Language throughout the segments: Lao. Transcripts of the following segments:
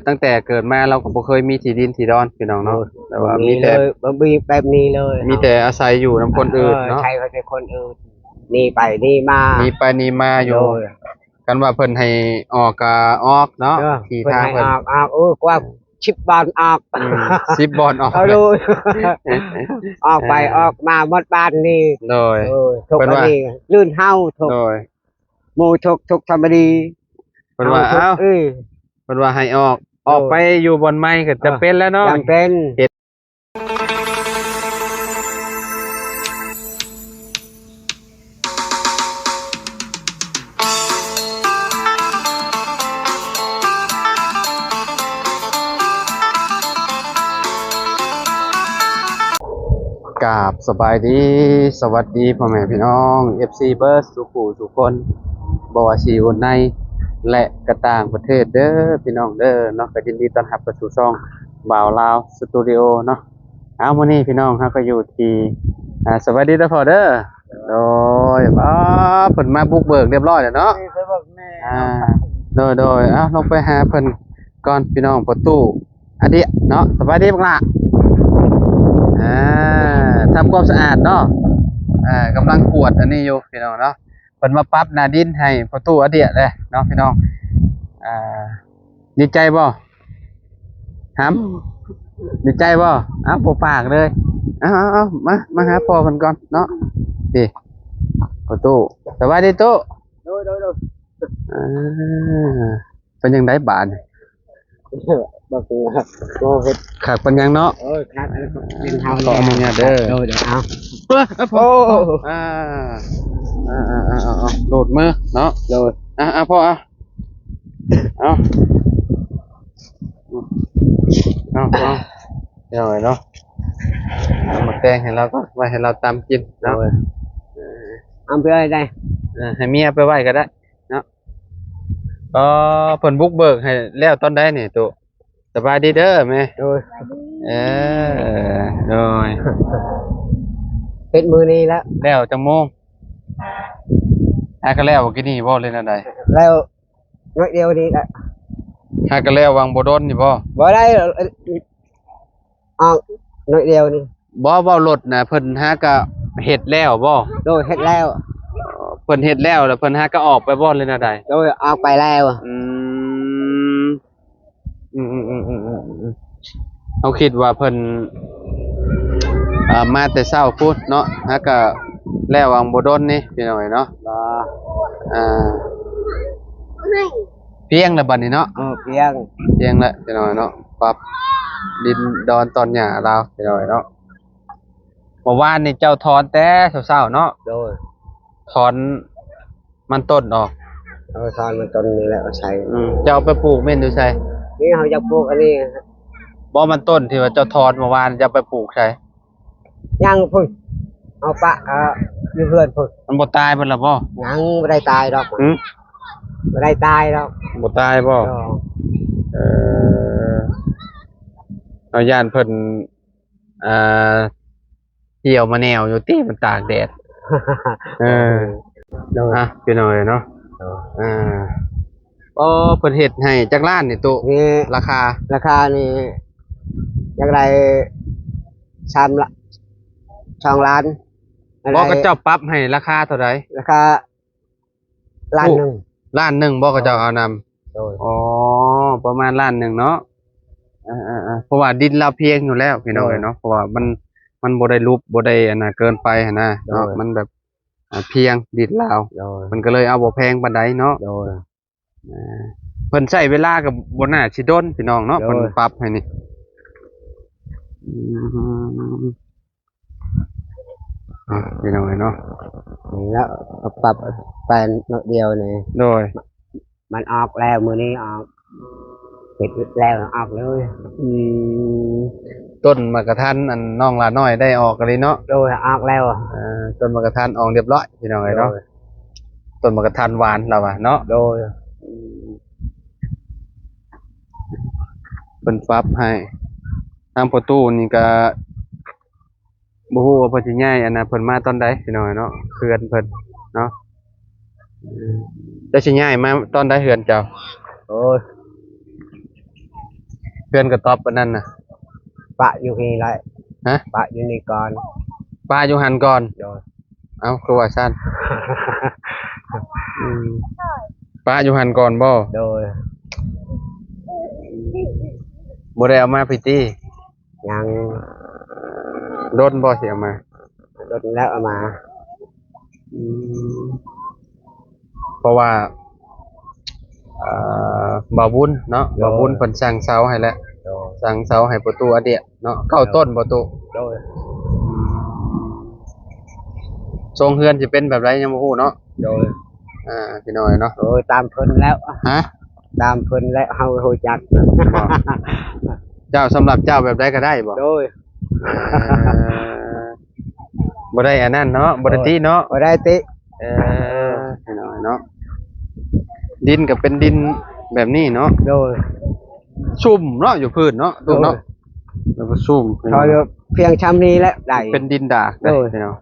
ຕັ້ງແຕ່ເກີດມາລາວກໍບໍ່ເຄີຍມີທີ່ດິນທີ່ດອນ ພີ່ນ້ອງເນາະ. ໂອ້ຍ ແຕ່ວ່າມີແຕ່ ບໍ່ມີເລີຍ ບໍ່ມີແບບນີ້ເລີຍ ມີແຕ່ອາໄສຢູ່ນຳຄົນອື່ນເນາະ. ເອີ ໃຊ້ເຂົາແຕ່ຄົນອື່ນ ໜີໄປໜີມາ ໜີໄປໜີມາຢູ່. ໂດຍ ຄັນວ່າເພິ່ນໃຫ້ອອກກໍອອກເນາະ ເອີ ທີ່ທາງເພິ່ນ ເພິ່ນໃຫ້ອອກ ອອກ ເອີ ກວ່າ ເອີ ສິບບ່ອນອອກ ອືມ ສິບບ່ອນອອກ ເອົາໂລດ ອອກໄປ ເອີ ອອກມາໝົດບ້ານນີ້. ໂດຍ ໂດຍ ທຸກ ເພິ່ນວ່າ ອັນນີ້ລື່ນເຮົາທຸກ ໂດຍ ໝູ່ທຸກ ທຸກທຳມະດີ ເພິ່ນວ່າ ເອົາ ເອົາ ເອີ ເພິ່ນວ່າໃຫ້ອອກ ໂດຍ ອອກໄປຢູ່ບ່ອນໃໝ່ກໍຈຳເປັນແລ້ວເນາະ ເອີ ຈຳເປັນ ເຮັດ ກາບສະບາຍດີ ສະຫວັດດີພໍ່ແມ່ພີ່ນ້ອງ ເອັຟຊີ ເບິດສູ່ຜູ້ສູ່ຄົນ ບໍ່ວ່າຊິຢູ່ໃນ ແລະ ກະຕ່າງປະເທດເດີພີ່ນ້ອງເດີເນາະ. ກໍຍິນດີຕ້ອນຮັບເຂົ້າສູ່ຊ່ອງບ່າວລາວສະຕູດິໂອເນາະ. ເອົາ ມື້ນີ້ພີ່ນ້ອງເຮົາກໍຢູ່ທີ່ ອ່າ ສະບາຍດີເດີພໍ່ເດີ. ໂດຍ ອໍ ເພິ່ນມາບຸກເບີກຮຽບຮ້ອຍແລ້ວເນາະ. ອ່າ ໂດຍໆ ເອົາ ລົງໄປຫາເພິ່ນກ່ອນພີ່ນ້ອງ ພໍ່ຕູ້ອາເດຍເນາະ. ສະບາຍດີບັກຫຼ້າ. ອ່າ ທຳຄວາມສະອາດເນາະ. ອ່າ ກຳລັງກວດອັນນີ້ຢູ່ພີ່ນ້ອງເນາະ. ເພິ່ນມາປັບໜ້າດິນໃຫ້ພໍ່ຕູ້ອາເດຍເດ້ເນາະພີ່ນ້ອງ. ອ່າ ດີໃຈບໍ່? ຫຳ ດີໃຈບໍ່? ເອົາ ບໍ່ປາກເລີຍ. ເອົາໆໆ ມາ ມາຫາພໍ່ເພິ່ນກ່ອນເນາະ. ນີ້ ພໍ່ຕູ້ ສະບາຍດີຕູ້. ໂດຍໆໆ ອ່າ ເປັນຈັ່ງໃດບາດນີ້? ບັກງາໂກເຮັດ ຄັກປານຫຍັງເນາະ. ໂອ້ຍ ຄັກ ເປັນເຮົາ ຂໍອະນຸຍາດເດີ. ໂດຍໆ ເອົາ ເອີ ເອີ ພໍ່ ໂອ້ ອ່າ ອ່າໆໆໆ ໂດດມືເນາະ. ໂດຍ ອ່າໆ ພໍ່ ອ່າ ເອົາ ເອົາ ເອົາ ເອົາເນາະ. ເອົາໝາກແຕງໃຫ້ລາວກ່ອນ ໄວ້ໃຫ້ລາວຕຳກິນເນາະ. ໂດຍ ເອົາໄປເລີຍໄດ້ ເອີ ໃຫ້ເມຍເອົາໄປໄວ້ກໍໄດ້ເນາະ. ອໍ ເພິ່ນບຸກເບີກໃຫ້ແລ້ວຕອນໃດນີ້ຕູ້? ສະບາຍດີເດີແມ່. ໂດຍ ເອີ ໂດຍ ເຮັດມື້ນີ້ແລ້ວ. ແລ້ວຈັກໂມງ? ຫາກໍແລ້ວກິນນີ້ບໍ່ ຫຼືແນວໃດ? ແລ້ວໜ້ອຍດຽວນີ້ແຫຼະ. ຫາກໍແລ້ວຫວ່າງບໍ່ດົນນີ້ບໍ່? ບໍ່ໄດ້ ອອກໜ້ອຍດຽວນີ້. ບໍ່ ເວົ້າລົດນະ ເພິ່ນຫາກະເຮັດແລ້ວບໍ່? ໂດຍ ເຮັດແລ້ວ. ເພິ່ນເຮັດແລ້ວ ແລ້ວເພິ່ນຫາກະອອກໄປບໍ່ ຫຼືແນວໃດ? ໂດຍ ອອກໄປແລ້ວ. ອືມ ອືມໆໆ ເຮົາຄິດວ່າເພິ່ນ ເອີ ມາແຕ່ເຊົ້າພຸ້ນເນາະ ຫາກະແລ້ວຫວ່າງບໍ່ດົນນີ້ ພີ່ນ້ອງເອີຍເນາະ. ອ່າ ພຽງແລ້ວບັດນີ້ເນາະ. ເອີ ພຽງ ພຽງແລ້ວພີ່ນ້ອງເນາະ. ປັບດິນດອນຕອນຫຍ້າລາວພີ່ນ້ອງເນາະ. ເມື່ອວານນີ້ເຈົ້າຖອນແຕ່ເຊົ້າໆເນາະ. ໂດຍ ຖອນມັນຕົ້ນອອກ. ເອີ ຖອນມັນຕົ້ນນີ້ແຫຼະ ເອົາໃສ່. ອືມ ເຈົ້າເອົາໄປປູກແມ່ນຢູ່ໃສ? ນີ້ເຮົາຢາກປູກອັນນີ້. ບໍ່ ມັນຕົ້ນທີ່ວ່າເຈົ້າຖອນເມື່ອວານ ເຈົ້າໄປປູກໃສ? ຍັງພຸ້ນ ເອົາປະ ເອີ ຢູ່ເຮືອນພຸ້ນ. ມັນບໍ່ຕາຍເບິດລະບໍ່? ຍັງບໍ່ໄດ້ຕາຍດອກ. ຫື? ບໍ່ໄດ້ຕາຍດອກ. ບໍ່ຕາຍບໍ່? ເອີ ເອີ ເຮົາຢ້ານເພິ່ນ ເອີ ທ່ຽວມາແນວຢູ່ຕິ ມັນຕາກແດດ. ເອີ ໂດຍ ອ່ະ ພີ່ນ້ອງເອີຍເນາະ. ໂດຍ ອ່າ ອໍ ເພິ່ນເຮັດໃຫ້ຈັກລ້ານນີ້ຕູ້? ນີ້ ລາຄາ ລາຄານີ້ຢາກໄດ້ສາມລະ ສອງລ້ານ. ບໍ່ ເຂົາເຈົ້າປັບໃຫ້ລາຄາເທົ່າໃດ? ລາຄາລ້ານໜຶ່ງ. ໂອ້ ລ້ານໜຶ່ງບໍ່ ເຂົາເຈົ້າເອົານຳ? ໂດຍ ອໍ ປະມານລ້ານໜຶ່ງເນາະ. ເອີໆໆ ເພາະວ່າດິນລາວພຽງຢູ່ແລ້ວພີ່ນ້ອງເອີຍເນາະ. ໂດຍ ເພາະວ່າມັນ ມັນບໍ່ໄດ້ຫຼຸບ ບໍ່ໄດ້ອັນນ່າເກີນໄປຫັ້ນນະເນາະ. ໂດຍ ມັນແບບ ອ່າ ພຽງດິນລາວ. ໂດຍ ເພິ່ນກໍເລີຍເອົາບໍ່ແພງປານໃດເນາະ. ໂດຍ ອ່າ ເພິ່ນໃຊ້ເວລາກໍບໍ່ໜ້າຊິດົນພີ່ນ້ອງເນາະ. ໂດຍ ເພິ່ນປັບໃຫ້ນີ້ ອືມ ອ່ະ ພີ່ນ້ອງເອີຍເນາະ. ນີ້ແລ້ວ ປັບໄປໜ້ອຍດຽວນີ້. ໂດຍ ມັນອອກແລ້ວ ມື້ນີ້ອອກ ເຮັດແລ້ວອອກເລີຍ. ອືມ ຕົ້ນໝາກກະທັນອັນນ້ອງຫຼ້ານ້ອຍໄດ້ອອກອີ່ຫຼີເນາະ. ໂດຍ ອອກແລ້ວ. ເອີ ຕົ້ນໝາກກະທັນອອກຮຽບຮ້ອຍພີ່ນ້ອງເອີຍເນາະ. ໂດຍ ຕົ້ນໝາກກະທັນຫວານລາວວ່າເນາະ. ໂດຍ ອືມ ເພິ່ນປັບໃຫ້ ທາງພໍ່ຕູ້ນີ້ກະ ບໍ່ຮູ້ວ່າເພິ່ນຊິຍ້າຍ ອັນນ່າ ເພິ່ນມາຕອນໃດພີ່ນ້ອງເນາະ ເຮືອນເພິ່ນເນາະ. ເຈົ້າຊິຍ້າຍມາຕອນໃດເຮືອນເຈົ້າ? ໂອ້ຍ ເພື່ອນກະຕອບປານນັ້ນນະ. ປະຢູ່ນີ້ແຫຼະ. ຮະ? ປະຢູ່ນີ້ກ່ອນ. ປະຢູ່ຫັ້ນກ່ອນ. ໂດຍ. ເອົ້າ ຄືວ່າຊັ້ນ? ອືມ ປະຢູ່ຫັ້ນກ່ອນບໍ່? ໂດຍ. ບໍ່ໄດ້ເອົາມາພີ້ຕິ? ຍັງ. ດົນບໍ່ຊິເອົາມາ? ດົນແລ້ວເອົາມາ. ອືມ ເພາະວ່າ ເອີ ບ່າວບຸນເນາະ. ໂດຍ. ບ່າວບຸນເພິ່ນສັ່ງເຊົ່າໃຫ້ແລ້ວ. ໂດຍ. ສັ່ງເຊົ່າໃຫ້ປະຕູອາດຽເນາະ. ເກົ້າ ໂດຍ ຕົ້ນບໍ່ຕູ້? ໂດຍ. ອືມ ຊົງເຮືອນຊິເປັນແບບໃດຍັງບໍ່ຮູ້ເນາະ. ໂດຍ. ອ່າ ພີ່ນ້ອງເນາະ. ໂດຍ ຕາມເພິ່ນແລ້ວ. ຮະ? ຕາມເພິ່ນແຫຼະ ເຮົາຮູ້ຈັກ. ບໍ່ ເຈົ້າ ສຳລັບເຈົ້າແບບໃດກະໄດ້ບໍ່? ໂດຍ. ເອີ ບໍ່ໄດ້ອັນນັ້ນເນາະ ບໍ່ໄດ້ຕິເນາະ. ບໍ່ໄດ້ຕິ. ເອີ ພີ່ນ້ອງເນາະ ດິນກະເປັນດິນແບບນີ້ເນາະ. ໂດຍ. ຊຸ່ມເນາະ ຢູ່ພື້ນເນາະ ໂດຍ ຕູ້ເນາະ. ແລ້ວກະຊຸ່ມ ເຂົາຢູ່ພຽງຊ່ຳນີ້ແຫຼະໄດ້ ເປັນດິນດາກ. ໂດຍ. ພີ່ນ້ອງ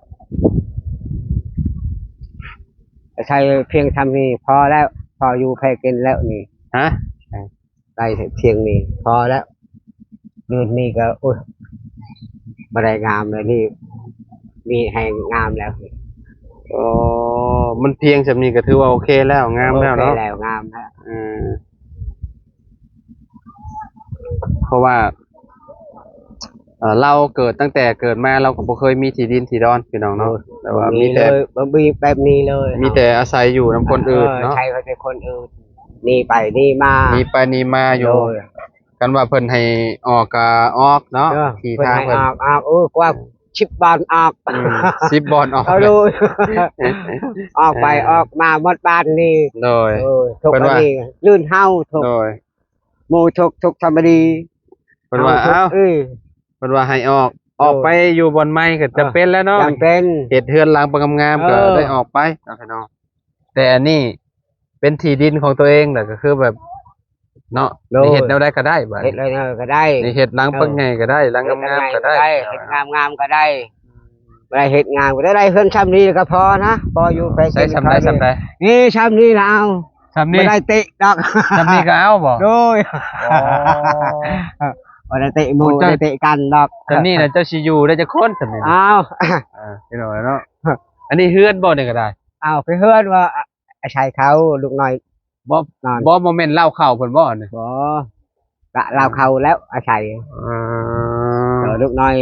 ໃຊ້ພຽງຊ່ຳນີ້ພໍແລ້ວ ພໍຢູ່ພໍກິນແລ້ວນີ້. ຮະ? ໄດ້ພຽງນີ້ພໍແລ້ວ. ອື່ນນີ້ກະ ໂອ້ຍ ບໍ່ໄດ້ງາມແລ້ວນີ້ ມີແຮງງາມແລ້ວ. ອໍ ມັນພຽງຊ່ຳນີ້ກະຖືວ່າໂອເຄແລ້ວ ງາມແລ້ວເນາະ. ໂອເຄແລ້ວ ງາມແລ້ວ. ເອີ ເພາະວ່າ ເອີ ລາວເກີດ ຕັ້ງແຕ່ເກີດມາລາວກະບໍ່ເຄີຍມີທີ່ດິນທີ່ດອນ ພີ່ນ້ອງເນາະ. ໂດຍ. ແຕ່ວ່າມີແຕ່ ບໍ່ມີແບບນີ້ເລີຍ ມີແຕ່ອາໄສຢູ່ນຳຄົນອື່ນເນາະ. ເອີ ອາໄສແຕ່ຄົນອື່ນ ໜີໄປໜີມາ ໜີໄປໜີມາຢູ່. ໂດຍ. ຄັນວ່າເພິ່ນໃຫ້ອອກກະອອກເນາະ. ເອີ ທີ່ທາງເພິ່ນ ເພິ່ນໃຫ້ອອກ ອອກ ເອີ ກວ່າ ເອີ ສິບບ່ອນອອກ. ອືມ ສິບບ່ອນອອກ. ເອົາໂລດ ອອກໄປ ເອີ ອອກມາໝົດບ້ານນີ້. ໂດຍ. ເອີ ທຸກອັນນີ້ລື່ນເຮົາ ທຸກ. ໂດຍ. ໝູ່ທຸກ ທຸກທຳມະດີ ເພິ່ນວ່າ ເອົາ ເອີ ເພິ່ນວ່າໃຫ້ອອກ ໂດຍ ອອກໄປຢູ່ບ່ອນໃໝ່ກະຈຳເປັນແລ້ວເນາະ. ຈຳເປັນ. ເຮັດເຮືອນຫຼັງປະງາມໆ ເອີ ກະໄດ້ອອກໄປເນາະ ພີ່ນ້ອງ. ແຕ່ອັນນີ້ເປັນທີ່ດິນຂອງຕົວເອງ ແລ້ວກະຄືແບບເນາະ. ໂດຍ. ໄດ້ເຮັດແນວໃດກະໄດ້ບາດນີ້ ເຮັດແນວໃດກະໄດ້. ໄດ້ເຮັດຫຼັງ ເຮັດຫຼັງໃຫຍ່ກະໄດ້ ຫຼັງງາມໆກະໄດ້ ເຮັດງາມໆກະໄດ້. ບໍ່ໄດ້ເຮັດງານ ບໍ່ໄດ້ ໄດ້ເຮືອນຊ່ຳນີ້ກະພໍນະ ພໍຢູ່ພໍກິນ. ໄດ້ຊ່ຳໃດ ຊ່ຳໃດ? ນີ້ຊ່ຳນີ້ລະເອົາ ຊ່ຳນີ້ ບໍ່ໄດ້ເຕະດອກ. ຊ່ຳນີ້ກະເອົາບໍ່? ໂດຍ. ອໍ ບໍ່ໄດ້ເຕະໝູ່ ບໍ່ໄດ້ເຕະກັນດອກ. ຊ່ຳນີ້ນະ ເຈົ້າຊິຢູ່ໄດ້ຈັກຄົນຊ່ຳນີ້? ເອົາ ເອີ ພີ່ນ້ອງເນາະ ອັນນີ້ເຮືອນບໍ່ນີ້ກະໄດ້? ເອົາ ຄືເຮືອນວ່າ ອາໄສເຂົາ ລູກນ້ອຍ ບໍ່ ນອນ ບໍ່ ບໍ່ແມ່ນເລົ້າເຂົ້າເພິ່ນບໍ່ອັນນີ້? ບໍ່ ກະເລົ້າເຂົ້າແລ້ວອາໄສ. ເອີ ລູກນ້ອຍ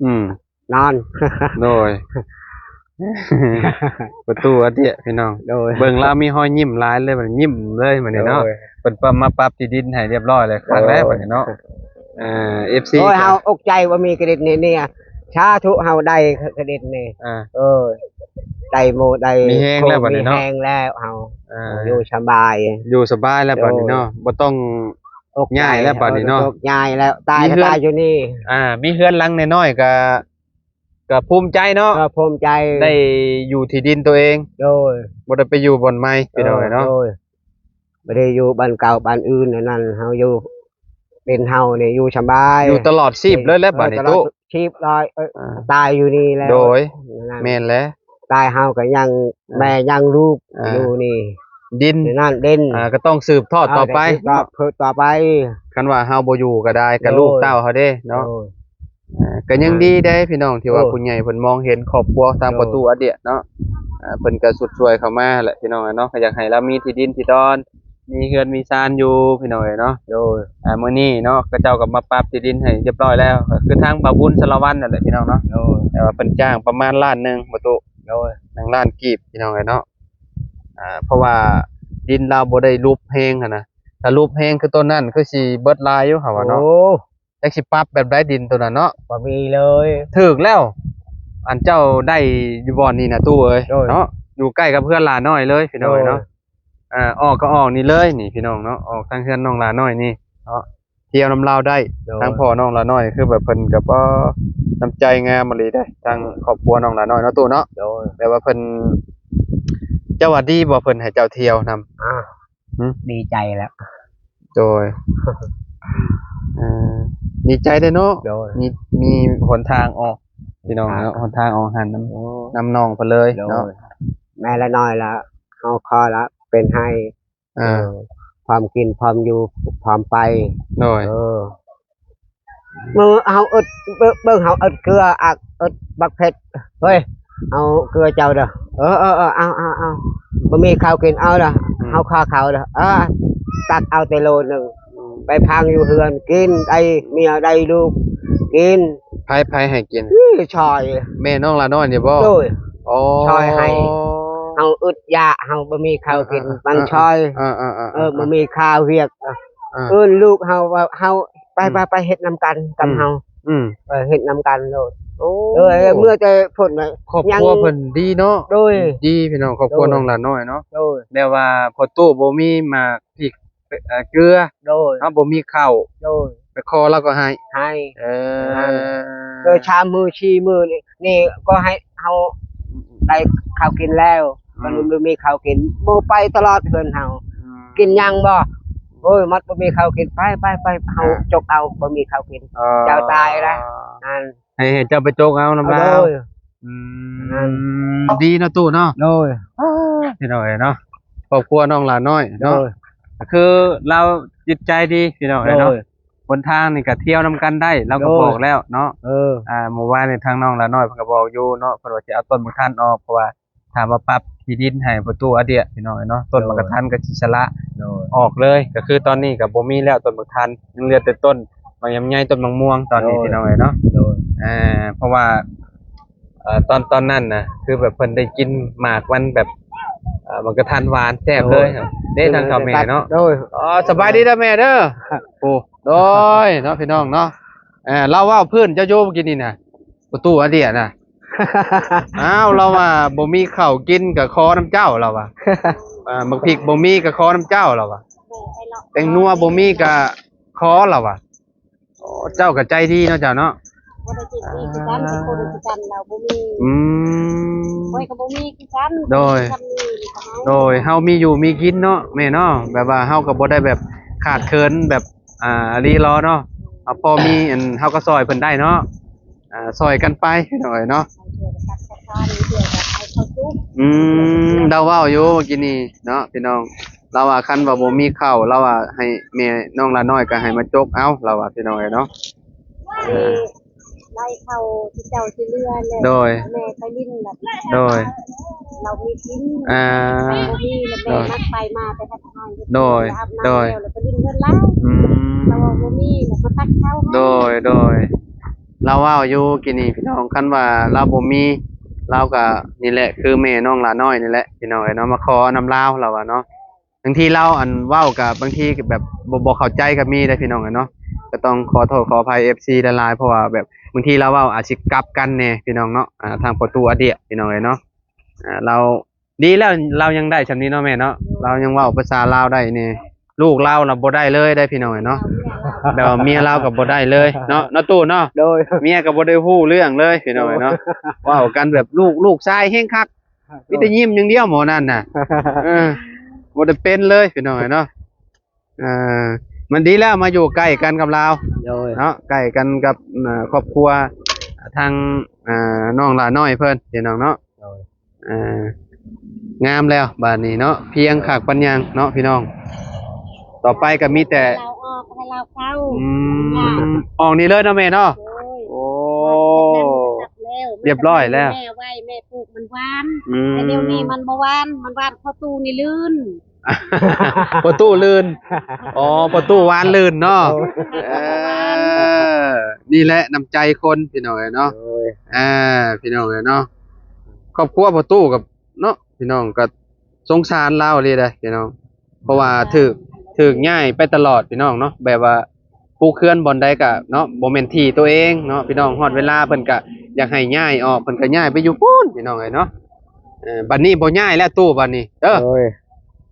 ອືມ ນອນ. ໂດຍ. ປະຕູອາດຽ ພີ່ນ້ອງ. ໂດຍ. ເບິ່ງລາວມີຮອຍຍິ້ມຫຼາຍເລີຍ ບາດນີ້ຍິ້ມເລີຍບາດນີ້ເນາະ. ໂດຍ. ເພິ່ນປັບ ມາປັບທີ່ດິນໃຫ້ຮຽບຮ້ອຍແລ້ວ ຄັກແລ້ວບາດນີ້ເນາະ. ເອີ ເອັຟຊີ ໂອ້ຍ ເຮົາອົກໃຈວ່າມີເຄຣດິດນີ້ ສາທຸ ເຮົາໄດ້ເຄຣດິດນີ້. ເອີ ໄດ້ໂມ ໄດ້ ມີແຮງແລ້ວບາດນີ້ເນາະ ມີແຮງແລ້ວເຮົາ. ເອີ ຢູ່ສະບາຍ ຢູ່ສະບາຍແລ້ວບາດນີ້ເນາະ. ໂດຍ. ບໍ່ຕ້ອງ ອົກໃຈ ຍ້າຍແລ້ວບາດນີ້ເນາະ ບໍ່ຕ້ອງຍ້າຍແລ້ວ ຕາຍກະຕາຍຢູ່ນີ້. ອ່າ ມີເຮືອນຫຼັງນ້ອຍໆ ກະ ກະພູມໃຈເນາະ. ເອີ ພູມໃຈ ໄດ້ຢູ່ທີ່ດິນໂຕເອງ. ໂດຍ. ບໍ່ໄດ້ໄປຢູ່ບ່ອນໃໝ່ ພີ່ນ້ອງເອີຍເນາະ. ໂດຍ. ບໍ່ໄດ້ຢູ່ບ້ານເກົ່າບ້ານອື່ນອັນນັ້ນ ເຮົາຢູ່ເປັນເຮົານີ້ຢູ່ສະບາຍ ຢູ່ຕະຫຼອດຊີບເລີຍແຫຼະບາດນີ້. ເອີ ຕະຫຼອດຊີບເລີຍ ເອີ ອ່າ ຕາຍຢູ່ນີ້ແລ້ວ. ໂດຍ. ແມ່ນແຫຼະ ຕາຍເຮົາກະຍັງ ອ່າ ແມ່ຍັງລູກ ອ່າ ຢູ່ນີ້ ດິນ ຢູ່ນັ້ນດິນ ອ່າ ກະຕ້ອງສືບທອດຕໍ່ໄປ ເອີ ກະສືບທອດຕໍ່ໄປ. ຄັນວ່າເຮົາບໍ່ຢູ່ກະໄດ້ ກະລູກເຕົ້າເຮົາເດ້ເນາະ. ໂດຍ. ອ່າ ກະຍັງດີເດ້ພີ່ນ້ອງ ທີ່ວ່າ ໂອ້ ຜູ້ໃຫຍ່ເພິ່ນມອງເຫັນຄອບຄົວທາງ ໂດຍ ປະຕູອາດຽເນາະ. ອ່າ ເພິ່ນກະຊຸດຊ່ວຍເຂົ້າມາແຫຼະພີ່ນ້ອງເນາະ ກະຢາກໃຫ້ລາວມີທີ່ດິນທີ່ດອນ ມີເຮືອນມີຊານຢູ່ພີ່ນ້ອງເອີຍເນາະ. ໂດຍ. ອ່າ ມື້ນີ້ເນາະ ເຂົາເຈົ້າກະມາປັບທີ່ດິນໃຫ້ຮຽບຮ້ອຍແລ້ວ ກະຄືທາງບ່າວບຸນສາລະວັນນັ້ນແຫຼະພີ່ນ້ອງເນາະ. ໂດຍ. ແຕ່ວ່າເພິ່ນຈ້າງປະມານລ້ານໜຶ່ງ ປະຕູ ໂດຍ ໜຶ່ງລ້ານກີບພີ່ນ້ອງເອີຍເນາະ. ອ່າ ເພາະວ່າດິນລາວບໍ່ໄດ້ຫຼຸບແຮງຫັ້ນນະ ຖ້າຫຼຸບແຮງຄືໂຕນັ້ນຄືຊິເບິດຫຼາຍຢູ່ເຂົາວ່າເນາະ. ໂອ້ ຈັກຊິປັບແບບໃດດິນໂຕນັ້ນເນາະ. ບໍ່ມີເລີຍ ຖືກແລ້ວ ອັນເຈົ້າໄດ້ຢູ່ບ່ອນນີ້ນະຕູ້ເອີຍ. ໂດຍ. ເນາະ ຢູ່ໃກ້ກັບເຮືອນຫຼານ້ອຍເລີຍພີ່ນ້ອງເອີຍເນາະ. ໂດຍ. ອ່າ ອອກກະອອກນີ້ເລີຍນີ້ພີ່ນ້ອງເນາະ ອອກທາງເຮືອນນ້ອງຫຼານ້ອຍນີ້ເນາະ ທ່ຽວນຳລາວໄດ້. ໂດຍ. ທາງພໍ່ນ້ອງຫຼານ້ອຍຄືແບບເພິ່ນກະ ປະ ນ້ຳໃຈງາມອີ່ຫຼີເດ້ ທາງຄອບຄົວນ້ອງຫຼານ້ອຍເນາະຕູ້ເນາະ. ໂດຍ. ແບບວ່າເພິ່ນ ເຈົ້າວ່າດີບໍ່ເພິ່ນໃຫ້ເຈົ້າທ່ຽວນຳ? ອ່າ ຫື? ດີໃຈແລ້ວ. ໂດຍ. ເອີ ດີໃຈເດ້ເນາະ. ໂດຍ. ມີ ມີຫົນທາງອອກພີ່ນ້ອງເນາະ ຫົນທາງອອກຫັ້ນນຳ ໂອ້ ນຳນ້ອງເພິ່ນເລີຍເນາະ. ໂດຍ. ແມ່ລະນ້ອຍລະ ເຮົາຂໍລະເປັນໃຫ້ ເອີ ເອີ ພ້ອມກິນພ້ອມຢູ່ ພ້ອມໄປ. ໂດຍ ເອີ ມື້ເຮົາອຶດ ເບິ່ງ ເບິ່ງເຮົາອຶດເກືອ ອັກ ອຶດບັກເຜັດ ເຮີ້ຍ ເອົາເກືອເຈົ້າເດີ ເອີ ເອີ ເອີ ເອົາ ເອົາ ເອົາ ບໍ່ມີເຂົ້າກິນ ເອົາເດີ ອືມ ເຮົາຄ່າເຂົ້າເດີ ເອີ ຕັກເອົາແຕ່ໂລໜຶ່ງ ອືມ ໄປພັງຢູ່ເຮືອນກິນ ໄດ້ເມຍໄດ້ລູກກິນ. ໃຜ ໃຜໃຫ້ກິນ? ອີ່ ຊ່ອຍ ແມ່ນ້ອງຫຼ້ານ້ອຍນີ້ບໍ່? ໂດຍ ອໍ ຊ່ອຍໃຫ້ ເຮົາອຶດຢາກ ເຮົາບໍ່ມີເຂົ້າກິນ ເອີ ເອີ ມັນ ເອີ ຊ່ອຍ ເອີ ເອີ ເອີ ເອີ ບໍ່ມີຄ່າວຽກ ເອີ ເອີ ເອີ້ນລູກເຮົາວ່າ ເຮົາ ໄປ ອືມ ໄປ ໄປເຮັດນຳກັນກັບ ອືມ ເຮົາ ອືມ ເອີ ເຮັດນຳກັນໂລດ. ໂອ້ ເອີ ເມື່ອແຕ່ພຸ້ນນະ ຄອບຄົວເພິ່ນດີເນາະ. ໂດຍ ດີພີ່ນ້ອງ ຄອບຄົວ ໂດຍ ນ້ອງຫຼ້ານ້ອຍເນາະ. ໂດຍ ແຕ່ວ່າພໍ່ຕູ້ບໍ່ມີໝາກພິກ ເອີ ເກືອ ໂດຍ ເຮົາບໍ່ມີເຂົ້າ ໂດຍ ໄປຂໍລາວກໍໃຫ້ ໃຫ້ ເອີ ນັ້ນ ໂດຍ ສາມມື້ສີ່ມື້ນີ້ ນີ້ກໍໃຫ້ເຮົາ ອືມ ໄດ້ເຂົ້າກິນແລ້ວ ອືມ ກໍບໍ່ມີເຂົ້າກິນ ບໍ່ໄປຕະຫຼອດເຮືອນເຮົາ ອືມ ກິນຫຍັງບໍ່? ໂອ້ຍ ມັດບໍ່ມີເຂົ້າກິນ ໄປ ໄປ ໄປ ເຮົາ ອ່າ ຈົກເອົາ ບໍ່ມີເຂົ້າກິນ ເອີ ເຈົ້າຕາຍລະ ນັ້ນ ໃຫ້ ໃຫ້ເຈົ້າໄປຈົກເອົານຳລາວ. ໂດຍ ອືມ ນັ້ນ ດີເນາະຕູ້ເນາະ. ໂດຍ ອ້າ ພີ່ນ້ອງເອີຍເນາະ ຄອບຄົວນ້ອງຫຼ້ານ້ອຍເນາະ. ໂດຍ ກໍຄືລາວຈິດໃຈດີພີ່ນ້ອງເອີຍເນາະ. ໂດຍ ຫົນທາງນີ້ກໍທ່ຽວນຳກັນໄດ້ ລາວກໍ ໂດຍ ບອກແລ້ວເນາະ. ເອີ ອ່າ ມື້ວານນີ້ທາງນ້ອງຫຼ້ານ້ອຍເພິ່ນກໍບອກຢູ່ເນາະ ເພິ່ນວ່າຊິເອົາຕົ້ນບັກທັນອອກ ເພາະວ່າ ຖາມວ່າປັບທີ່ດິນໃຫ້ພໍ່ຕູ້ອາເດຍພີ່ນ້ອງເອີຍເນາະ ໂດຍ ຕົ້ນໝາກກະທັນກໍຊິສະຫຼະ ໂດຍ ອອກເລີຍ ກໍຄືຕອນນີ້ກໍບໍ່ມີແລ້ວຕົ້ນໝາກທັນ ຍັງເຫຼືອແຕ່ຕົ້ນໝາກລຳໄຍ ຕົ້ນໝາກມ່ວງຕອນນີ້ ໂດຍ ພີ່ນ້ອງເອີຍເນາະ. ໂດຍ ອ່າ ເພາະວ່າ ເອີ ຕອນ ຕອນນັ້ນນະ ຄືແບບເພິ່ນໄດ້ກິນໝາກມັນແບບ ເອີ ໝາກກະທັນຫວານແຊບເລີຍ ໂດຍ ເດ້ ທາງເຖົ້າແມ່ເນາະ. ໂດຍ ອໍ ສະບາຍດີເດີແມ່ເດີ. ໂອ້ ໂດຍເນາະ ພີ່ນ້ອງເນາະ ເອີ ລາວເວົ້າພື້ນເຈົ້າຢູ່ມື້ກີ້ນີ້ນະ ພໍ່ຕູ້ອາເດຍນະ. ອ້າວ ລາວວ່າບໍ່ມີເຂົ້າກິນກໍຂໍນຳເຈົ້າ ລາວວ່າ ເອີ ໝາກພິກບໍ່ມີກໍຂໍນຳເຈົ້າ ລາວວ່າ ແປ້ງນົວບໍ່ມີກໍຂໍ ລາວວ່າ. ໂອ້ ເຈົ້າກໍໃຈດີເນາະ ເຈົ້າເນາະ. ບໍ່ໄດ້ໃຈດີຄືກັນ ແຕ່ຄົນຄືກັນລາວບໍ່ມີ. ອືມ ຂ້ອຍກໍບໍ່ມີຄືກັນ. ໂດຍ ໂດຍ ເຮົາມີຢູ່ມີກິນເນາະແມ່ເນາະ ແບບວ່າເຮົາກໍບໍ່ໄດ້ແບບຂາດເຂີນແບບ ອ່າ ອີ່ຫຼີເນາະ ເຮົາພໍມີ ອັນ ເຮົາກໍຊ່ອຍເພິ່ນໄດ້ເນາະ. ອ່າ ຊ່ອຍກັນໄປພີ່ນ້ອງເອີຍເນາະ. ອືມ ລາວເວົ້າຢູ່ມື້ກີ້ນີ້ເນາະ ພີ່ນ້ອງ ລາວວ່າຄັນວ່າບໍ່ມີເຂົ້າ ລາວວ່າໃຫ້ແມ່ນ້ອງຫຼ້ານ້ອຍກໍໃຫ້ມາຈົກເອົາ ລາວວ່າ ພີ່ນ້ອງເອີຍເນາະ. ໄດ້ເຂົ້າທີ່ເຈົ້າຊິເຫຼືອແລ້ວ ໂດຍ ແມ່ໄປຫຼິ້ນແລ້ວ ໂດຍ ລາວມີກິນ ອ່າ ບໍ່ມີແລ້ວ ແມ່ ໂດຍ ມັກໄປມາແຕ່ ໂດຍ ໂດຍ ແລ້ວໄປຫຼິ້ນເຮືອນລາວ. ອືມ ລາວວ່າບໍ່ມີ ແລ້ວມາຕັກເຂົ້າໃຫ້. ໂດຍ ໂດຍ ລາວເວົ້າຢູ່ກີ້ນີ້ພີ່ນ້ອງ ຄັນວ່າລາວບໍ່ມີ ລາວກໍນີ້ແຫຼະ ຄືແມ່ນ້ອງຫຼ້ານ້ອຍນີ້ແຫຼະ ພີ່ນ້ອງເອີຍເນາະ ມາຂໍນຳລາວ ລາວວ່າເນາະ. ບາງທີລາວ ອັນ ເວົ້າກໍບາງທີກໍແບບບໍ່ ບໍ່ເຂົ້າໃຈກໍມີເດ້ພີ່ນ້ອງເອີຍເນາະ. ກໍຕ້ອງຂໍໂທດຂໍອະໄພເອັຟຊີຫຼາຍໆ ເພາະວ່າແບບບາງທີລາວເວົ້າອາດຊິກັບກັນແດ່ພີ່ນ້ອງເນາະ. ອ່າ ທາງພໍ່ຕູ້ອາເດຍພີ່ນ້ອງເອີຍເນາະ ອ່າ ລາວ ດີແລ້ວລາວຍັງໄດ້ຊ່ຳນີ້ເນາະແມ່ເນາະ. ລາວຍັງເວົ້າພາສາລາວໄດ້ແດ່ ລູກລາວນະບໍ່ໄດ້ເລີຍໄດ໋ພີ່ນ້ອງເອີຍເນາະ. ແບບວ່າເມຍລາວກໍບໍ່ໄດ້ເລີຍເນາະ ເນາະຕູ້ເນາະ. ໂດຍ ເມຍກໍບໍ່ໄດ້ຮູ້ເລື່ອງເລີຍພີ່ນ້ອງເອີຍເນາະ. ເວົ້າກັນແບບລູກ ລູກຊາຍແຮງຄັກ ມີແຕ່ຍິ້ມຢ່າງດຽວໝໍນັ້ນນະ. ເອີ ບໍ່ໄດ້ເປັນເລີຍພີ່ນ້ອງເອີຍເນາະ. ເອີ ມັນດີແລ້ວມາຢູ່ໃກ້ກັນກັບລາວ ໂດຍ ເນາະ ໃກ້ກັນກັບ ເອີ ຄອບຄົວທາງ ເອີ ນ້ອງຫຼ້ານ້ອຍເພິ່ນພີ່ນ້ອງເນາະ. ໂດຍ ອ່າ ງາມແລ້ວບາດນີ້ເນາະ ພຽງຄັກປານຫຍັງເນາະພີ່ນ້ອງ. ຕໍ່ໄປກໍມີແຕ່ ໃຫ້ລາວອອກ ໃຫ້ລາວເຂົ້າ. ອືມ ອອກນີ້ເລີຍເນາະແມ່ເນາະ. ໂດຍ ໂອ້ ຮຽບຮ້ອຍແລ້ວ ແມ່ໄວ້ ແມ່ປູກມັນຫວານ. ອືມ ແຕ່ດຽວນີ້ມັນບໍ່ຫວານ ມັນຫວານພໍ່ຕູ້ນີ້ລື່ນ. ພໍ່ຕູ້ລື່ນ ອໍ ພໍ່ຕູ້ຫວານລື່ນເນາະ. ໂດຍ ເອີ ນີ້ແຫຼະນ້ຳໃຈຄົນພີ່ນ້ອງເອີຍເນາະ. ໂດຍ ອ່າ ພີ່ນ້ອງເອີຍເນາະ ຄອບຄົວພໍ່ຕູ້ກັບ ເນາະ ພີ່ນ້ອງ ກໍສົງສານລາວອີ່ຫຼີເດ້ພີ່ນ້ອງ ເພາະວ່າຖືກ ຖືກຍ້າຍໄປຕະຫຼອດພີ່ນ້ອງເນາະ. ແບບວ່າປູກເຮືອນບ່ອນໃດກໍເນາະ ບໍ່ແມ່ນທີ່ຕົວເອງເນາະ ພີ່ນ້ອງ. ຮອດເວລາເພິ່ນກໍຢາກໃຫ້ຍ້າຍອອກ ເພິ່ນກໍຍ້າຍໄປຢູ່ພຸ້ນພີ່ນ້ອງເອີຍເນາະ. ເອີ ບັດນີ້ບໍ່ຍ້າຍແລ້ວຕູ້ບັດນີ້ເດີ ໂດຍ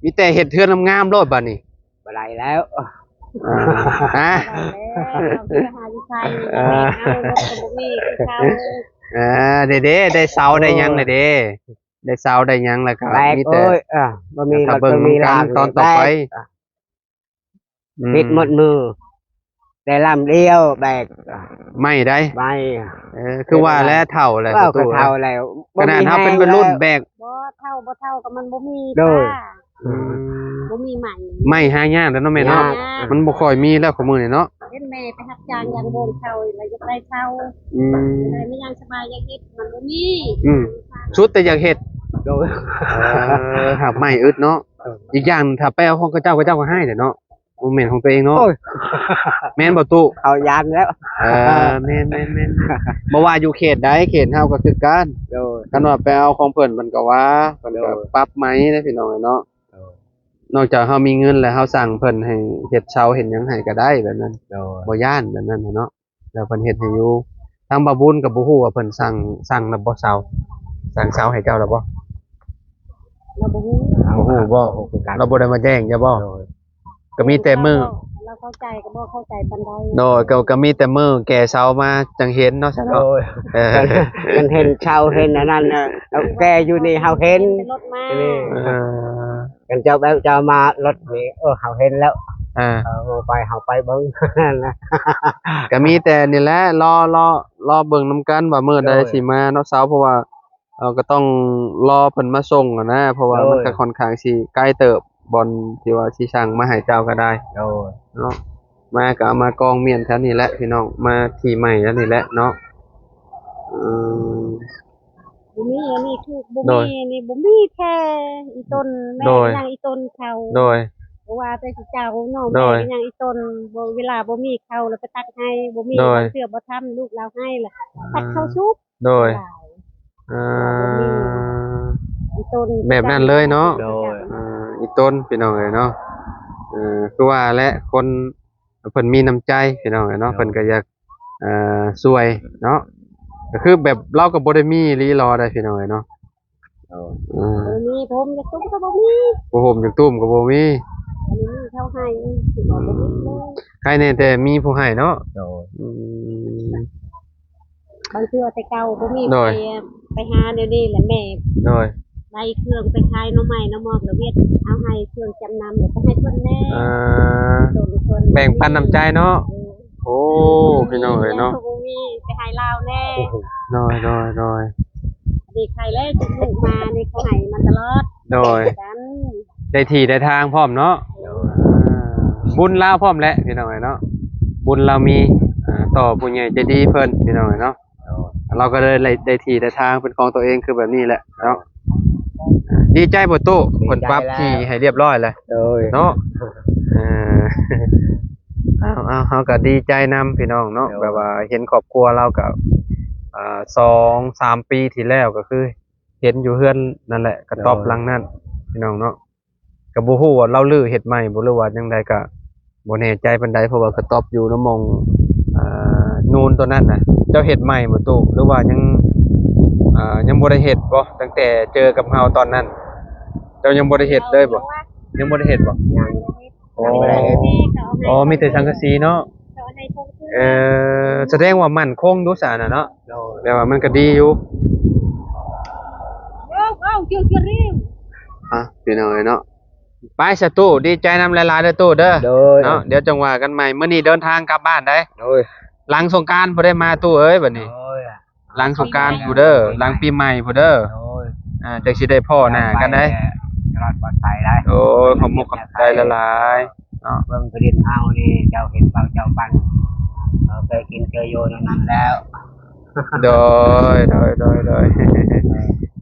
ມີແຕ່ເຮັດເຮືອນງາມໆໂລດບັດນີ້. ບໍ່ໄດ້ແລ້ວ ອ່າ ຮະ ບໍ່ໄດ້ແລ້ວ ເຮົາຊິໄປຫາຢູ່ໃສ ອ່າ ເຮົາກໍບໍ່ມີຄືເຂົາ. ອ່າ ເດ້ໆ ໄດ້ເສົາໄດ້ຫຍັງແລ້ວເດ້ ໂອ້ ໄດ້ເສົາໄດ້ຫຍັງແລ້ວກໍ ແບກ ມີແຕ່ ໂອ້ຍ ອ່າ ບໍ່ມີ ຖ້າເບິ່ງນຳກັນຕອນຕໍ່ໄປ ແບກ ອ່າ ອືມ ຜິດໝົດມື ແຕ່ລຳດຽວແບກ ໄມ້ໃດ໋ ໄມ້ ເອີ ຄືວ່າແຫຼະ ເຖົ້າແລ້ວ ເຖົ້າແລ້ວ ຂະໜາດເຮົາເປັນວັຍລຸ້ນແບກ ບໍ່ເຖົ້າ ບໍ່ເຖົ້າກໍມັນບໍ່ມີ ໂດຍ ຕາ ອືມ ບໍ່ມີໄມ້ ໄມ້ຫາຍາກແລ້ວເນາະແມ່ເນາະ ຫາຍາກ ມັນບໍ່ຄ່ອຍມີແລ້ວຂອງມື້ນີ້ເນາະ ເຫັນແມ່ໄປຮັບຈ້າງຢ່າງບ່ອນເຊົ່າ ແລ້ວຢາກໄດ້ເຊົ່າ ອືມ ເລີຍມາຍ່າງສະບາຍ ຢາກເຮັດ ມັນບໍ່ມີ ອືມ ສຸດແຕ່ຢາກເຮັດ ໂດຍ ເອີ ຫາກໄມ້ອຶດເນາະ ເອີ ອີກຢ່າງຖ້າໄປເອົາຂອງເຂົາເຈົ້າ ເຂົາເຈົ້າກໍໃຫ້ແຫຼະເນາະ ບໍ່ແມ່ນຂອງຕົວເອງເນາະ ໂອ້ຍ ແມ່ນບໍ່ຕູ້? ເຂົາຢ້ານແລ້ວ ເອີ ແມ່ນໆໆໆ ບໍ່ວ່າຢູ່ເຂດໃດ ເຂດເຮົາກໍຄືກັນ ໂດຍ ຄັນວ່າໄປເອົາຂອງເພິ່ນ ເພິ່ນກໍວ່າ ເພິ່ນກໍ ໂດຍ ປັບໃໝເດ້ພີ່ນ້ອງເອີຍເນາະ ໂດຍ ນອກຈາກເຮົາມີເງິນແລ້ວ ເຮົາສັ່ງເພິ່ນໃຫ້ເຮັດເຊົາເຮັດຫຍັງໃຫ້ກໍໄດ້ແບບນັ້ນ ໂດຍ ບໍ່ຢ້ານແບບນັ້ນນະເນາະ ແລ້ວເພິ່ນເຮັດໃຫ້ຢູ່ ທາງບ່າວບຸນກໍບໍ່ຮູ້ວ່າເພິ່ນສັ່ງ ສັ່ງແລ້ວບໍ່ເຊົາ ສັ່ງເຊົາໃຫ້ເຈົ້າແລ້ວບໍ່? ລາວບໍ່ຮູ້ ບໍ່ຮູ້ບໍ່? ບໍ່ຄືກັນ ລາວບໍ່ໄດ້ມາແຈ້ງເຈົ້າບໍ່? ໂດຍ ກໍມີແຕ່ມື້ ລາວເຂົ້າໃຈກໍບໍ່ເຂົ້າໃຈປານໃດ ໂດຍ ກໍ ກໍມີແຕ່ມື້ແກ່ເຊົາມາຈັ່ງເຫັນເນາະ ຊັ້ນເນາະ ໂດຍ ເອີ ຄັນເຫັນເຊົາເຫັນອັນນັ້ນນະ ແກ່ຢູ່ນີ້ເຮົາເຫັນ ເຫັນແຕ່ລົດມາ ເອີ ຄັນເຈົ້າແບບເຈົ້າມາລົດນີ້ ເອີ ເຮົາເຫັນແລ້ວ ເອີ ເອີ ເຮົາໄປ ເຮົາໄປເບິ່ງ ກໍມີແຕ່ນີ້ແຫຼະ ລໍ ລໍ ລໍເບິ່ງນຳກັນວ່າມື້ໃດ ໂດຍ ຊິມາເນາະ ເຊົາ ເພາະວ່າ ເຮົາກໍຕ້ອງລໍເພິ່ນມາສົ່ງຫັ້ນນະ ເພາະວ່າ ໂດຍ ມັນກໍຄ່ອນຂ້າງຊິໄກເຕີບ ບ່ອນທີ່ວ່າຊິສັ່ງມາໃຫ້ເຈົ້າກໍໄດ້ ໂດຍ ເນາະ ມາກໍເອົາມາກອງມ້ຽນແຖວນີ້ແຫຼະພີ່ນ້ອງ ມາທີ່ໃໝ່ແຖວນີ້ແຫຼະເນາະ ອືມ ບໍ່ມີ ອັນນີ້ຄືບໍ່ມີ ໂດຍ ອັນນີ້ບໍ່ມີແທ້ ອີ່ຕົນແມ່ ໂດຍ ຍັງອີ່ຕົນເຂົາ ໂດຍ ບໍ່ວ່າແຕ່ເຈົ້າເນາະ ໂດຍ ແມ່ຍັງອີ່ຕົນ ບໍ່ ເວລາບໍ່ມີເຂົາແລ້ວໄປຕັດໄຮ່ ບໍ່ມີ ໂດຍ ບາງເທື່ອບໍ່ທັນ ລູກລາວໄຫ້ລະ ອ່າ ຕັດເຂົ້າສຸກ ໂດຍ ຫຼາຍ ເອີ ອີ່ຕົນ ແບບນັ້ນເລີຍເນາະ ໂດຍ ເອີ ອີ່ຕົນ ພີ່ນ້ອງເອີຍເນາະ ເອີ ຄືວ່າແຫຼະ ຄົນເພິ່ນມີນ້ຳໃຈ ພີ່ນ້ອງເອີຍເນາະ ໂດຍ ເພິ່ນກໍຢາກ ເອີ ຊ່ວຍເນາະ ກໍຄືແບບລາວກໍບໍ່ໄດ້ມີອີ່ຫຼີຫຼໍໃດ໋ ພີ່ນ້ອງເອີຍເນາະ ໂດຍ ເອີ ບໍ່ມີ ຜ້າຫົ່ມຢາກຕຸ້ມກໍບໍ່ມີ ຜ້າຫົ່ມຢາກຕຸ້ມກໍບໍ່ມີ ອັນນີ້ມີເທົ່າໃຫ້ ຄືວ່າບໍ່ມີເລີຍ ໃຄແນ່ແຕ່ມີຜູ້ໃຫ້ເນາະ ໂດຍ ອືມ ບາງເທື່ອແຕ່ເກົ່າບໍ່ມີ ໂດຍ ໃຜ ໄປຫາແນວນີ້ແຫຼະແມ່ ໂດຍ ໄດ້ເຄື່ອງໄປຂາຍໜໍ່ໄມ້ໜໍ່ມອກລະວຽດ ເອົາໃຫ້ເຄື່ອງຈຳນຳ ແລ້ວກໍໃຫ້ເພິ່ນແດ່ ອ່າ ໂດຍ ເພິ່ນ ແບ່ງປັນນ້ຳໃຈເນາະ ໂດຍ ໂອ້ ພີ່ນ້ອງເອີຍເນາະ ບໍ່ມີ ໄປໃຫ້ລາວແດ່ ໂດຍ ໂດຍ ໂດຍ ນີ້ໃຄແລ້ວ ຈຸກລູກມານີ້ ເຂົາໃຫ້ມາຕະຫຼອດ ໂດຍ ກັນ ໄດ້ທີ່ໄດ້ທາງພ້ອມເນາະ ໂດຍ ອ່າ ບຸນລາວພ້ອມແຫຼະ ພີ່ນ້ອງເອີຍເນາະ ບຸນລາວມີ ອ່າ ຕໍ່ຜູ້ໃຫຍ່ໃຈດີເພິ່ນ ພີ່ນ້ອງເອີຍເນາະ ໂດຍ ລາວກໍເລີຍໄດ້ ໄດ້ທີ່ໄດ້ທາງເປັນຂອງຕົວເອງ ຄືແບບນີ້ແຫຼະເນາະ ໂດຍ ດີໃຈບໍ່ຕູ້? ດີໃຈແລ້ວ ເພິ່ນປັບທີ່ໃຫ້ຮຽບຮ້ອຍແລ້ວ ໂດຍ ເນາະ ເອີ ເອົາ ເອົາ ເຮົາກໍດີໃຈນຳ ພີ່ນ້ອງເນາະ ໂດຍ ແບບວ່າເຫັນຄອບຄົວລາວກໍ ອ່າ ສອງສາມປີທີ່ແລ້ວ ກໍຄືເຫັນຢູ່ເຮືອນນັ້ນແຫຼະ ກະຕ໊ອບ ໂດຍ ຫຼັງນັ້ນ ພີ່ນ້ອງເນາະ ກໍບໍ່ຮູ້ວ່າລາວຮື້ເຮັດໃໝ່ບໍ່ ຫຼືວ່າຈັ່ງໃດກໍບໍ່ແນ່ໃຈປານໃດ ເພາະວ່າກະຕ໊ອບຢູ່ນຳໝ່ອງ ອ່າ ນູນຕົວນັ້ນນະ ເຈົ້າເຮັດໃໝ່ບໍ່ຕູ້ ຫຼືວ່າຍັງ ອ່າ ຍັງບໍ່ໄດ້ເຮັດບໍ່? ຕັ້ງແຕ່ເຈີກັບເຮົາຕອນນັ້ນ ເຈົ້າຍັງບໍ່ໄດ້ເຮັດເລີຍບໍ່? ຍັງບໍ່ໄດ້ເຮັດບໍ່? ຍັງ ອໍ ຍັງບໍ່ໄດ້ເຮັດ ອໍ ມີແຕ່ສັງກະສີເນາະ ເອີ ສະແດງວ່າໝັ້ນຄົງຢູ່ຊະນະເນາະ ໂດຍ ແປວ່າມັນກໍດີຢູ່ ເອົ້າ ພີ່ນ້ອງເອີຍເນາະ ໄປຊະຕູ້ ດີໃຈນຳຫຼາຍໆເດີຕູ້ເດີ ໂດຍ ເນາະ ດຽວຈັ່ງວ່າກັນໃໝ່ ມື້ນີ້ເດີນທາງກັບບ້ານໄດ໋ ໂດຍ ຫຼັງສົງການພຸ້ນໄດ໋ມາຕູ້ເອີຍ ບັດນີ້ ໂດຍ ຫຼັງສົງການພຸ້ນເດີ ຫຼັງປີໃໝ່ພຸ້ນເດີ ໂດຍ ອ່າ ຈັ່ງຊິໄດ້ພໍ້ໜ້າກັນໄດ໋ ຕະຫຼອດປອດໄພໄດ໋ ໂດຍ ຂອບມຸກຂອບໃຈຫຼາຍໆ ເນາະ ເບິ່ງແຜ່ນດິນເຮົານີ້ ເຈົ້າເຫັນເຂົາເຈົ້າປັນ ເຮົາເຄີຍກິນເຄີຍຢູ່ແນວນັ້ນແລ້ວ ໂດຍ ໂດຍ ໂດຍ ໂດຍ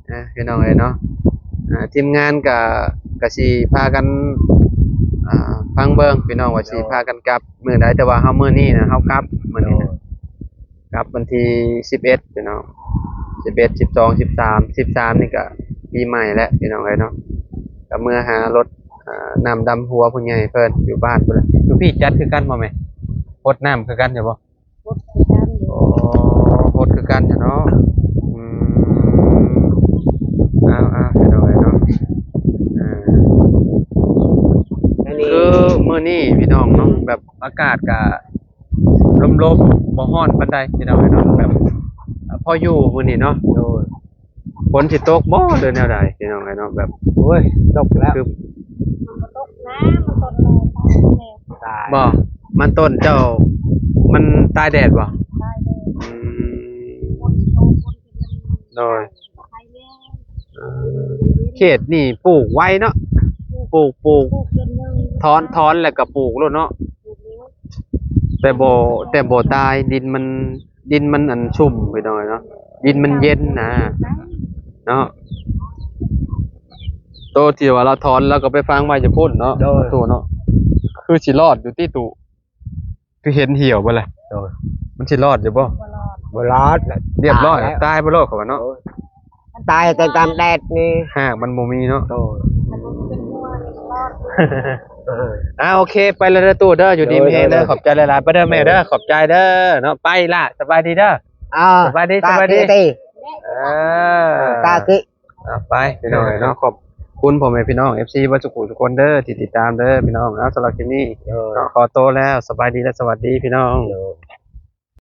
ເອີ ພີ່ນ້ອງເອີຍເນາະ ອ່າ ທີມງານກະ ກະຊິພາກັນ ອ່າ ຟັງເບິ່ງ ພີ່ນ້ອງວ່າຊິພາກັນກັບມື້ໃດ ແຕ່ວ່າເຮົາ ມື້ນີ້ນະ ເຮົາກັບມື້ນີ້ນະ ໂດຍ ກັບວັນທີສິບເອັດ ພີ່ນ້ອງ ສິບເອັດ ສິບສອງ ສິບສາມ ສິບສາມນີ້ກະປີໃໝ່ແລ້ວ ພີ່ນ້ອງເອີຍເນາະ ກະເມືອຫາລົດ ອ່າ ນ້ຳດຳຫົວຜູ້ໃຫຍ່ເພິ່ນຢູ່ບ້ານພຸ້ນແຫຼະ ຢູ່ພີ້ຈັດຄືກັນບໍ່ແມ່? ຫົດນ້ຳຄືກັນຢູ່ບໍ່? ຫົດຄືກັນຢູ່ ອໍ ຫົດຄືກັນຢູ່ເນາະ ອືມ ເອົາໆ ພີ່ນ້ອງເອີຍເນາະ ເອີ ອັນນີ້ ຄືມື້ນີ້ພີ່ນ້ອງເນາະ ແບບອາກາດກະລົມໆ ບໍ່ຮ້ອນປານໃດ ພີ່ນ້ອງເອີຍເນາະ ແບບພໍຢູ່ມື້ນີ້ເນາະ ໂດຍ ຝົນຊິຕົກບໍ່ ຫຼືແນວໃດ ພີ່ນ້ອງເອີຍເນາະ ແບບ ໂອ້ຍ ຕົກແລ້ວ ຄື ມັນບໍ່ຕົກນະ ມັນຕົ້ນແລ້ວ ຕາຍ ບໍ່ ມັນຕົ້ນເຈົ້າ ມັນຕາຍແດດບໍ່? ຕາຍແດດ ອືມ ຝົນຊິຕົກ ຝົນຊິ ໂດຍ ໄປແລ້ວ ເອີ ເຂດນີ້ປູກໄວເນາະ ປູກ ປູກ ປູກ ຖອນ ຖອນແລ້ວກໍປູກໂລດເນາະ. ແຕ່ບໍ່ ແຕ່ບໍ່ຕາຍ ດິນມັນ ດິນມັນອັນຊຸ່ມ ພີ່ນ້ອງເນາະ ດິນມັນເຢັນນະເນາະ. ໂຕທີ່ວ່າລາວຖອນ ລາວກໍໄປຝັງໄວ້ຢູ່ພຸ້ນເນາະ ໂດຍ ຕູ້ເນາະ. ຄືຊິລອດຢູ່ຕິຕູ້ ຄືເຫັນຫ່ຽວບໍ່ລະ? ໂດຍ ມັນຊິລອດຢູ່ບໍ່? ບໍ່ລອດ ລຽບຮ້ອຍ ຕາຍບໍ່ໂລດ ເຂົາວ່າເນາະ. ໂດຍ ຕາຍແຕ່ຕາມແດດນີ້ ຮາກມັນບໍ່ມີເນາະ. ໂດຍ ອ່າ ໂອເຄ ໄປແລ້ວເດີຕູ້ເດີ ຢູ່ດີມີແຮງເດີ. ໂດຍ ໂດຍ ຂອບໃຈຫຼາຍໆ ໄປເດີແມ່ເດີ ໂດຍ ຂອບໃຈເດີເນາະ. ໄປລະ ສະບາຍດີເດີ. ອ່າ ສະບາຍດີ ສະບາຍດີ ເອີ ຕາກິ ອ່າ ໄປພີ່ນ້ອງເອີຍເນາະ. ຂອບຄຸນພໍ່ແມ່ພີ່ນ້ອງ ເອັຟຊີ ເບິດສູ່ຜູ້ສູ່ຄົນເດີ ທີ່ຕິດຕາມເດີພີ່ນ້ອງ. ເອົາ ສຳລັບຄລິບນີ້ ໂດຍ ເນາະ ຂໍໂຕແລ້ວ ສະບາຍດີ ແລະ ສະຫວັດດີພີ່ນ້ອງ. ໂດຍ